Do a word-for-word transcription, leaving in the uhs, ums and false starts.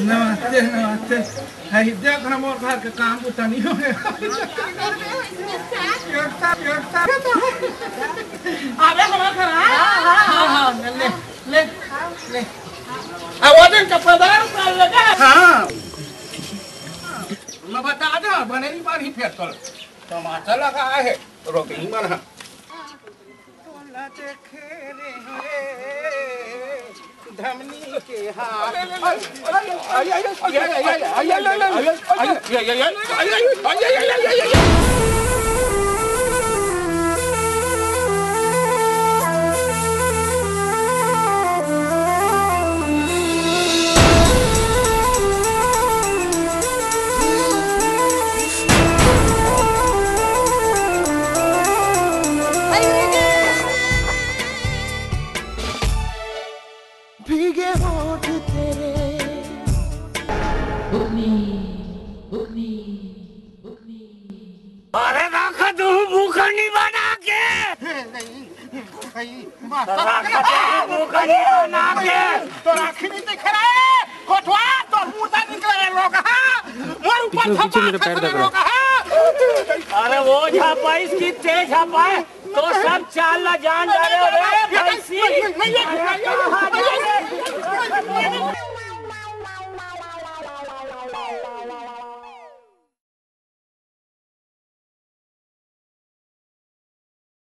नमस्ते, नमस्ते। हई देख ना, मोर घर के काम बुता नहीं होए। अबे हमार घर, हाँ, हाँ, हाँ, हाँ, ले, ले, ले। अब वो दिन का पदार कर लगा। हाँ। मैं बता दे, बने नहीं पानी फेर तोर। टमाटर लगा है, रोटी नहीं बना। तोला देखे रे धमनी के हाथ। भीगे होठ तेरे। अरे रख तू मुखनी बना के। हे, नहीं, भाई, माफ कर। रख तू मुखनी बना के। तो राखी नहीं दिख रहा है, कोठवा, तो मुर्दा निकल रहा लोग, हाँ? मोर ऊपर पीछे, पीछे मेरे पैर दब रहा है। अरे वो झापा, इसकी तेज झापा है। तो सब चाल ला जान जा रहे हो रे भैंसी।